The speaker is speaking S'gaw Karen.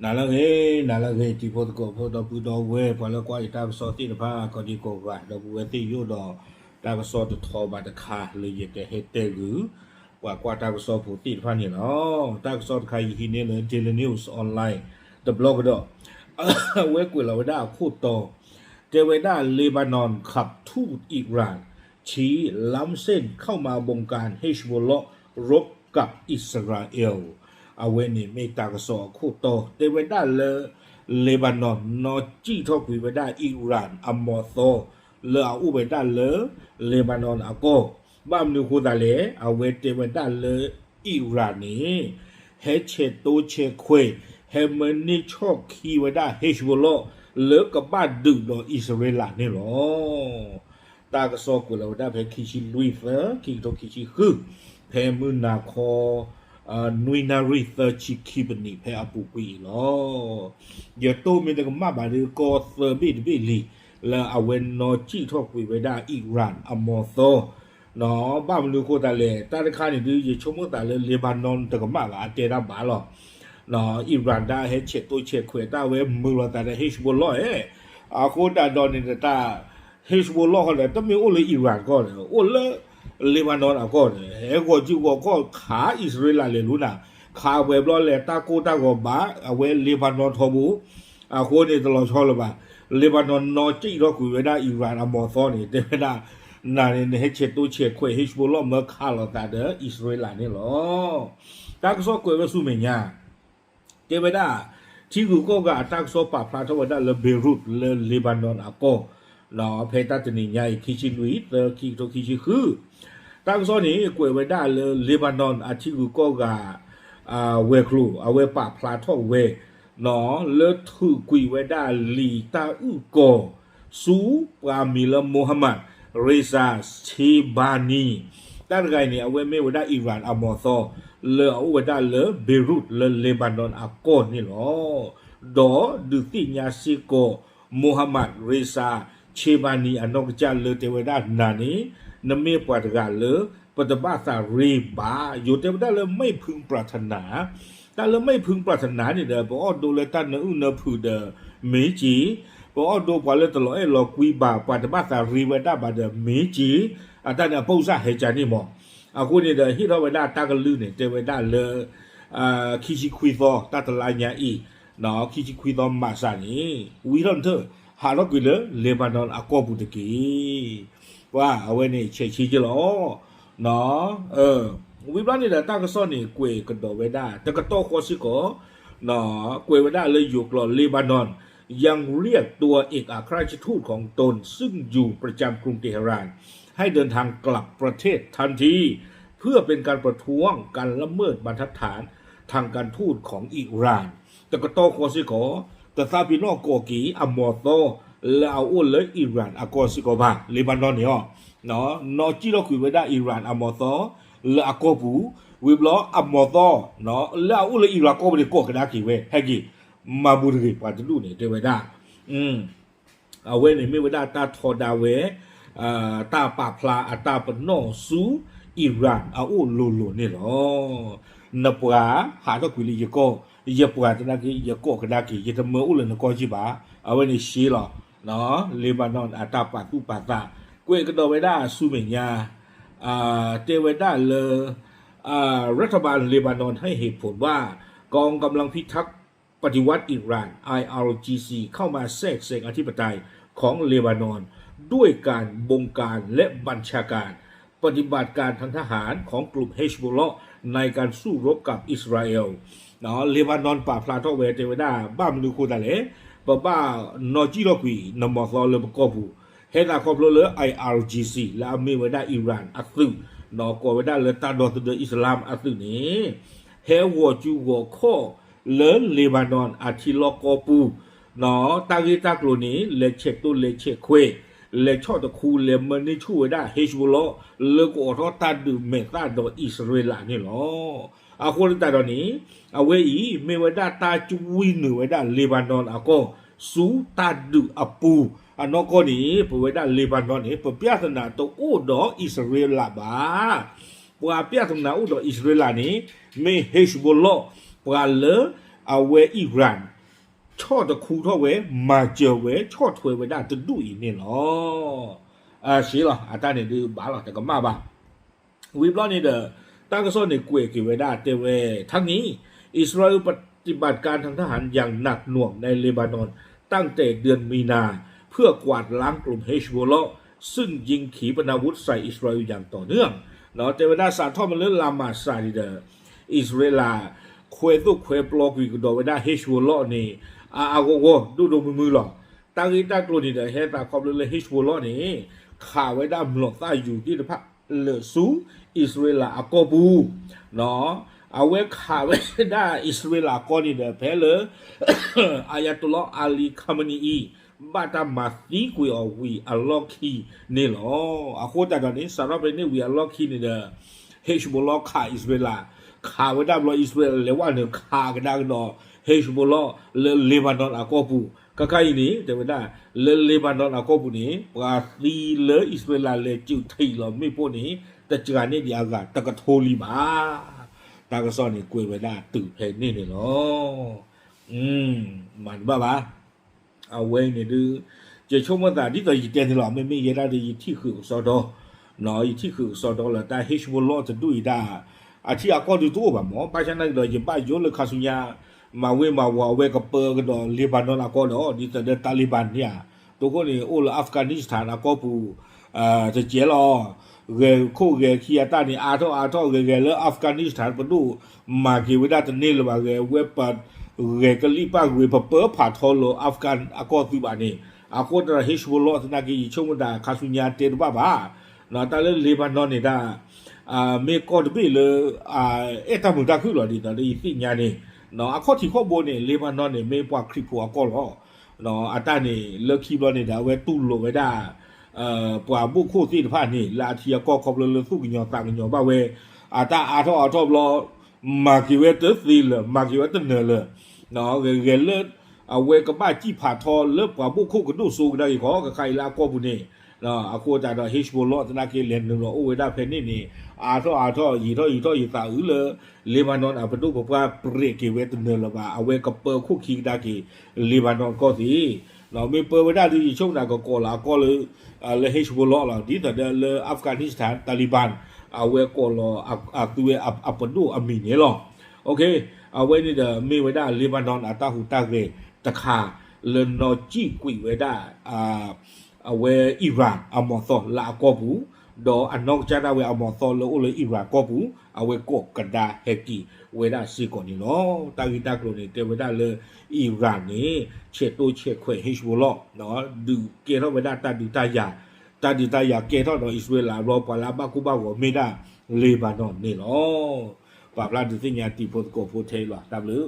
နၤလၢအဂ့ၤ, နၤလၢအဂ့ၤ တံၤဖိသကိးဖိဒီပုၢ်ဒီဝဲၢ် ပှၤလၢကွၢ်ယတၢ်ကစီၣ်သ့ၣ်တဖၣ် ကိးဒံကိးဂၤ ဒီပုၢ်ဝဲၢ်သ့ၣ်ယိၣ်ဒီး တၢ်ကစီၣ်တထီဘၣ်တခါလၢယကဟဲတဲဂုာ် ပှၤကွၢ်တၢ်ကစီၣ်ဖိသ့ၣ်တဖၣ်န့ၣ်လီၤ. တၢ်ကစီၣ်တခါယဟံးန့ၢ်လၢ Daily News Online တဘျီကဒီး အဝဲကွဲးလီၤဝဲဒၣ်အခိၣ်တီ တဲဝဲဒၣ် Lebanon ขับทูตอิหร่าน ชี้ล้ำเส้นเข้ามาบงการ Hezbollah รบกับอิสราเอล အဝဲန့ၣ်မ့ၢ်တၢ်ကစီၣ်အခိၣ်တီ တဲဝဲဒၣ်လၢ Lebanon နီၢ်စံၣ်ထီၣ်ကွံာ်ဝဲဒၣ် Iran အမီၤသီ လၢအအိၣ်ဝဲဒၣ်လၢ Lebanon အကီၢ်, ဘၣ်မနုၤအဃိသတးလဲၣ် အဝဲတဲဝဲဒၣ်လၢ Iran န့ၣ် ဟဲဆဲးတိဆဲးခွဲး ဟဲမၢန့ၢ်ဆီၣ်ခံဝဲဒၣ် Hezbollah လၢကဘၣ်ဒုးဒီးအံၣ်စရ့လးန့ၣ်လီၤ. တၢ်ကစီၣ်ကွဲးလီၤဝဲဒၣ်ဖဲခံဆံလွံၢ်သၢ ခံကထိခံဆံဃု ဖဲမုၢ်နၤခီ နွံနၣ်ရံၣ်သၢဆံခံပနံး ဖဲအပူၤကွံာ်အံၤလီၤ. ယတိၢ်မ့ၢ်တကမၣ်ဘၣ်ဒီး ကီၢ်သၢဘ့ၣ်တဘ့ၣ်လံ လၢအဝဲနီၢ်စံၣ်ထီၣ်ကွံာ်ဝဲဒၣ် Iran အမီၤသီ ဘၣ်မနုၤအဃိသတးလဲၣ် တၢ်တခါန့ၣ်ဒုး ယဆိကမိၣ်သးလၢ Lebanon တကမၣ်ဘၣ် အတဲတၢ်ဘၣ်လီၤ. Iran ဒၣ်ဟဲဆဲးတိဆဲးခွဲးတၢ်ဝဲမုာ်လီၤသးဒီး Hezbollah ဧါ, အဃိတၢ်ဒီးန့ၣ်တၢ် Hezbollah ဃီဒီး တမ့ၢ်အိၣ်လၢ Iran ကီၢ်ဒီး အိၣ်လၢ Lebanon အကီၢ်ဒီး ဟဲဂီၤစုဂီၤခီၣ်ခးအံၣ်စရ့လးလဲၤလူၤနၤ, ခးဝဲၤဘျီလဲၤတၢ်ကိၢ်တၢ်ဂီၤဘၣ် အဝဲ Lebanon ထီဘိ အဃိန့ၣ်တလီၤဆီလၢၤဘၣ်. Lebanon နီၢ်စံၣ်ထီၣ်ကွံာ်ဝဲဒၣ် Iran အမီၤသီန့ၣ် တဲဝဲဒၣ် နၤန့ၣ် နဟဲဆဲးတိဆဲးခွဲး Hezbollah မၢခးလိာ်သးဒီးအံၣ်စရ့လးန့ၣ်လီၤ. တၢ်ကစီၣ်ကွဲးဝဲဆူမဲာ်ညါ တဲဝဲဒၣ် ထံဂုၤကီၢ်ဂၤအတၢ်ကစီၣ်ပာ်ဖျါထီၣ်ဝဲဒၣ်လၢ Beirut လၢ Lebanon အကီၢ် ဖဲတၢ်တနံၤညါအံၤ ခံဆံလွံၢ်သၢ ခံကထိခံဆံဃု တၢ်ကစီၣ်န့ၣ် ကွဲးဝဲဒၣ်လၢ Lebanon အထံဂုၤကီၢ်ဂၤ ဝဲၤကျိၤ အဝဲပာ်ဖျါထီၣ်ဝဲ လၢထုးကွံာ်ဝဲဒၣ်လံာ်တၢ်အုၣ်ကီၤ ဆူပှၤမံၤလၢ Mohammad Reza Shebani တၢ်တဂၤအံၤန့ၣ် အဝဲမ့ၢ်ဝဲဒၣ် Iran အမီၤသီ လၢအအိၣ်ဝဲဒၣ်လၢ Beirut လၢ Lebanon အကီၢ်န့ၣ်လီၤ. ဒီးဒုးသ့ၣ်ညါစ့ၢ်ကီး Mohammad Reza Shebani အနီၢ်ကစၢ်လၢတဲဝဲဒၣ်နၤန့ၣ် နမ့ၢ်ပှၤတဂၤလၢ ပတဘၣ်သးရ့ဘၣ် ယိၤတဲဝဲဒၣ်လၢ ไม่พึงปรารถนา တၢ်လၢ ไม่พึงปรารถนา န့ၣ်ဒီး ပအီၣ်ဒိလၢတၢ်နၢအုၣ်နၢဖုးဒီး မ့ၢ်က့ၤ, ပအီၣ်ဒိပှၤလၢတလီၤအဲၣ်လီၤကွံဘၣ် ပှၤတဘၣ်သးရ့ဝဲဒၣ်ဘၣ်ဒီး မ့ၢ်က့ၤ, အတၢ်န့ၣ်အပိၢ်စၢ်ဟဲကၢန့ၣ်မး. အဃိန့ၣ်ဒီး ဟ့ၣ်ထီၣ်ဝဲဒၣ်တၢ်ကလုၢ်န့ၣ် တဲဝဲဒၣ်လၢ ခံဆံခွံသီ တၢ်တလါညါအံၤ, ခံဆံခွံသီမးစးန့ၣ် ဝံထီၣ်နထၢၣ် ဟးထီၣ်ကွံာ်လၢ Lebanon အကီၢ်ပူၤတက့ၢ်. ပှၤအဝဲန့ၣ် ဆဲးဆ့က့လီၤ. ဝံၤဘျီန့ၣ်ဒီး တၢ်ကစီၣ်န့ၣ် ကွဲးကဒီးဝဲဒၣ် တကတီၢ်ဃီစ့ၢ်ကီး ကွဲးဝဲဒၣ်လၢယိၤကျိာ် Lebanon ยังเรียกตัวเอกอัครราชทูตของตนซึ่งอยู่ประจำกรุงเตหะราน ให้เดินทางกลับประเทศทันที เพื่อเป็นการประท้วงการละเมิดบรรทัดฐานทางการทูตของอิหร่าน တကတီၢ်ဃီစ့ၢ်ကီး တသးပ့ၤနီၣ်ကိးက့ၤအမီၤသီ လၢအအိၣ်လၢ Iran အကီၢ်စ့ၢ်ကီးဘၣ် Lebanon န့ၣ်အီၤ နီၢ်စံၣ်ထီၣ်ကွံာ်ဝဲဒၣ် Iran အမီၤသီ လၢအကီၢ်ပူၤ, ဝံၤဘျီအမီၤသီ လၢအအိၣ်လၢ Iran ကီၢ်ပူၤန့ၣ် ကိးကဒါက့ၤဝဲ ဟဲက့ၤ မၤဘူးတဂ့ၤ ပှၤတဒူၣ်န့ၣ် တဲဝဲဒၣ် အဝဲန့ၣ်မ့ၢ်ဝဲဒၣ်တၢ်ထီဒါဝဲ တၢ်ပာ်ဖျါအတၢ်ပနီၣ်ဆူ Iran အအိၣ်လိၤလိၤန့ၣ်လီၤ. နပှၤဟးထီၣ်ကွံာ်လၢယကီၢ်, ယပှၤသနာ်က့ ယကိးကဒါက့ၤ ယတမၢအိၣ်လၢနကီၢ်ကံၢ်ဘၣ်, အဝဲန့ၣ်ရှဲလီၤ Lebanon အတၢ်ပာ်သူၣ်ပာ်သး, ကွဲးကဒီးဝဲဒၣ်ဆူမဲာ်ညါ တဲဝဲဒၣ်လၢ รัฐบาลเลบานอนให้เหตุผลว่ากองกำลังพิทักษ์ ปฏิวัติอิหร่าน ไออาร์จีซี เข้ามาแทรกแซงอธิปไตยของเลบานอน ด้วยการบงการและบัญชาการปฏิบัติการทางทหารของกลุ่มเฮซบอลเลาะห์ในการสู้รบกับอิสราเอล เลบานอน ပာ်ဖျါထီၣ်ဝဲတဲဝဲဒၣ် ဘၣ်မနုၤအဃိသတးလဲၣ် ပဘၣ်နီၢ်ကံၣ်ထီၣ်ကွံာ် နမီၤသီလၢပကီၢ်ပူၤ ဟဲသးခီဖျိလၢ ไออาร์จีซี လၢအမ့ၢ်ဝဲဒၣ် Iran အသုး ကိးဝဲဒၣ်လၢတၢ်ဒီသဒၢအံၣ်စလါမ်အသုးန့ၣ် ဟဲဂီၤစုဂီၤခီၣ်လၢ Lebanon အထံလီၢ်ကီၢ်ပူၤ တၢ်ဂ့ၢ်တၢ်ကျိၤန့ၣ် လဲၤဆဲးတိလဲၤဆဲးခွဲး လဲၤဆီၣ်တခူ လဲၤမၢန့ၢ်ဆူၣ်ဝဲဒၣ် Hezbollah လၢကအိးထီၣ်တၢ်ဒုးမဲာ်သၣ်ဒီးအံၣ်စရ့လးန့ၣ်လီၤ. အဃိသတးဒီးန့ၣ် အဝဲအံၤ မ့ၢ်ဝဲဒၣ်တၢ်ကွံနုာ်ဝဲဒၣ် Lebanon အကီၢ် ဆူတၢ်ဒုးအပူၤ အနီၢ်ကီၢ်န့ၣ် ပဝဲဒၣ် Lebanon န့ၣ် ပပြဿနာတအိၣ်ဒီးအံၣ်စရ့လးဘၣ်. ပှၤပြဿနာအိၣ်ဒီးအံၣ်စရ့လးန့ၣ် မ့ၢ် Hezbollah ပှၤလၢ အဝဲ Iran ဆီၣ်တခူထီၣ်ဝဲ မၤစၢၤဝဲ ဆီၣ်ထွဲဝဲဒၣ်တဒူၣ်အံၤန့ၣ်လီၤ. အရှ့လီၤ အတၢ်န့ၣ်ဒုးဘၣ်လီၤ တကမၣ်ဘၣ်. ဝံၤဘျီန့ၣ်ဒီး တၢ်ကစီၣ်န့ၣ်ကွဲးက့ၤဝဲဒၣ်တဲဝဲ ထါနံၤ อิสราเอลปฏิบัติการทางทหารอย่างหนักหน่วงในเลบานอนตั้งแต่เดือนมีนา เพื่อกวาดล้างกลุ่มเฮชบอลเลาะห์ ซึ่งยิงขีปนาวุธใส่อิสราเอลอย่างต่อเนื่อง တဲဝဲဒၣ်စးထီၣ်မ့ၢ်လၢလါမၢ်ၡးန့ၣ်ဒီး အံၣ်စရ့လး ခွဲသိၣ်ခွဲပျီကွံာ်ကဒီးဝဲဒၣ် Hezbollah န့ၣ် အါအါဂီၢ်ဂီၢ် ဒိၣ်ဒိၣ်မုၢ်မုၢ်လီၤ. တၢ်ဂ့ၢ်တၢ်ကျိၤန့ၣ်ဒီး ဟဲသးခီဖျိလၢ Hezbollah န့ၣ် ခးဝဲဒၣ်မျိာ်သၣ်ယူၤသ့ၣ်တဖၣ်လၢာ်ဆူ အံၣ်စရ့လးအကီၢ်ပူၤ အဝဲခးဝဲဒၣ်အံၣ်စရ့လးအကီၢ်န့ၣ်ဒီး ဖဲလၢ Ayatollah Ali Khamenei အံၤ ဘၣ်တၢ်မၤသံကွံာ်အီၤဝံၤအလီၢ်ခံန့ၣ်လီၤ. အဃိသတးဒီးန့ၣ် စးထီၣ်ဖဲန့ၣ်ဝံၤအလီၢ်ခံန့ၣ်ဒီး Hezbollah ခးအံၣ်စရ့လး, ခးဝဲဒၣ်ဘျီ အံၣ်စရ့လးလဲၤဝဲနုာ်ခးကဒါကဒီး Hezbollah လၢ Lebanon အကီၢ်ပူၤ, ခဲခါအံၤန့ၣ် တဲဝဲဒၣ် လၢ Lebanon အကီၢ်ပူၤန့ၣ် ပှၤသံလၢအံၣ်စရ့လးလဲၤစုးထံးလီၤမ့ၣ်ပိၢ်န့ၣ် တစှၤန့ၢ်ဒံးအဂၤတကထိလံဘၣ်. တၢ်ကစီၣ်န့ၣ်ကွဲးဝဲဒၣ်တုၤဖဲန့ၣ်န့ၣ်လီၤ. မၤတဘၣ်ဘၣ်. အဝဲအံၤန့ၣ်ဒုး ယဆိကမိၣ်သးဒ်သိးယတဲန့ၣ်လီၤ, မ့မ့ၢ်ယဲဒၣ်ဒီးယထံၣ်ဃုာ်ကစီဒီ, ယထံၣ်ဃုာ်ကစီဒီလၢတၢ် Hezbollah တဒူၣ်အံၤဒၣ် အထံအကီၢ်ဒုးတအိၣ်ဘၣ်မး, ဘၣ်ဆၣ်နာ်က့ဒီး ယဘၣ်ယိၣ်လၢခါဆူညါ မၤဝ့ၤမၤဝီၤအဝဲကပၢကဒီး Lebanon အကီၢ်ဒီး ဒ်သိးဒီး Taliban န့ၣ်ဧါ, တိခိၣ်န့ၣ် အိၣ်လၢ Afghanistan အကီၢ်ပူၤ တကဲလီၤ. ဂဲၤခိၣ်ဂဲၤခံအတၢ်န့ၣ် အါထီၣ်အါထီၣ် ဂဲၤဂဲၤလၢ Afghanistan ပဒိၣ်မၤက့ၤဝဲဒၣ်တန့ၢ်လၢၤဘၣ်, ဂဲၤဝဲပဂဲၤကလံၣ်ပၣ်ဂ့ၤ ပပၢဖးထီလၢ Afghan အကီၢ်သုးဘၣ်န့ၣ်, အဃိတၢ် Hezbollah သနာ်က့ ယဆိကမိၣ်တၢ်ခါဆူညါတဲတဘၣ်ဘၣ်. တၢ်လၢ Lebanon န့ၣ်ဒၣ် မ့ၢ်ကီၢ်တဘ့ၣ်လၢ အဲၣ်တၢ်မုာ်တၢ်ခုၣ်လီၤ, ဒ်သိးလၢယသ့ၣ်ညါန့ၣ် အခီၣ်ထံးခီၣ်ဘိန့ၣ် Lebanon န့ၣ် မ့ၢ်ပှၤခရံာ်ဖိအကီၢ်လီၤ. အတၢ်န့ၣ် လၢခံဘျီန့ၣ်ဒီး အဝဲတူၢ်လိာ်ဝဲဒၣ် ပှၤဘိၣ်ခိၣ်သ့ၣ်တဖၣ်န့ၣ် လၢအထံအကီၢ်ခီဖျိလၢသူၣ်ကညီၤသးကညီၤဘၣ်ဝဲ အတၢ်အါထီၣ်အါထီၣ်ဘျီ မၤက့ၤဝဲတသ့လၢၤ မၤက့ၤဝဲတနၢၤလၢၤ, ဂဲၤဂဲၤလၢ အဝဲကဘၣ်စံၣ်ဖးထီလၢပှၤဘိၣ်ခိၣ်ကဒိၣ်စိကဒါက့ၤခီ ခဲခါအံၤလၢအကီၢ်ပူၤန့ၣ်, အဃိသတးဒီး Hezbollah သနာ်က့လဲၤနုာ်လီၤအိၣ်ဝဲဒၣ်ဖဲန့ၣ်န့ၣ် အါထီၣ်အါထီၣ် ယံာ်ထီၣ်ယံာ်ထီၣ်ယသးအုးလၢ Lebanon အပဒိၣ်ပပှၢ်ပရ့းက့ၤဝဲတနၢၤလၢၤဘၣ်, အဝဲကပၢခိၣ်ခံကဒါက့ၤ Lebanon ကီၢ်သ့ၣ်, မ့ၢ်ပၢဝဲဒၣ်ဒီး ယဆိကမိၣ်ကကိးလီၤအကီၢ်လၢ လၢ Hezbollah လီၤ, ဒ်သိးဒီးလၢ Afghanistan Taliban အဝဲကိးလီၤအသုဝဲအပဒိၣ်အမံၤန့ၣ်လီၤ. အဝဲန့ၣ်ဒီးမ့ၢ်ဝဲဒၣ် Lebanon အတၢ်ဟူးတၢ်ဂဲၤတခါ လၢနီၢ်စံၣ်ကွံာ်ဝဲဒၣ် အဝဲ Iran အမီၤသီလၢအကီၢ်ပူၤ, ဒီးအနီၢ်ကစၢ်ဒၣ်ဝဲအမီၤသီလၢအိၣ်လၢ Iran ကီၢ်ပူၤ အဝဲကိးကဒါဟဲက့ၤဝဲဒၣ်စ့ၢ်ကီးန့ၣ်လီၤ. တၢ်ဂ့ၢ်တၢ်ကျိၤန့ၣ် တဲဝဲဒၣ်လၢ Iran န့ၣ် ဆဲးတိဆဲးခွဲး Hezbollah ဒုးကဲထီၣ်ဝဲဒၣ်တၢ်ဒုးတၢ်ယၤ, တၢ်ဒုးတၢ်ယၤကဲထီၣ်ဒီးအံၣ်စရ့လးအဘျီ ပှၤလၢအဘၣ်ကိၢ်ဘၣ်ဂီၤမ့ၢ်ဒၣ် Lebanon န့ၣ်လီၤ. ပာ်ဖျါဒုးသ့ၣ်ညါတံၤဖိသကိးဖိထဲအံၤလီၤ. တၢ်ဘျုး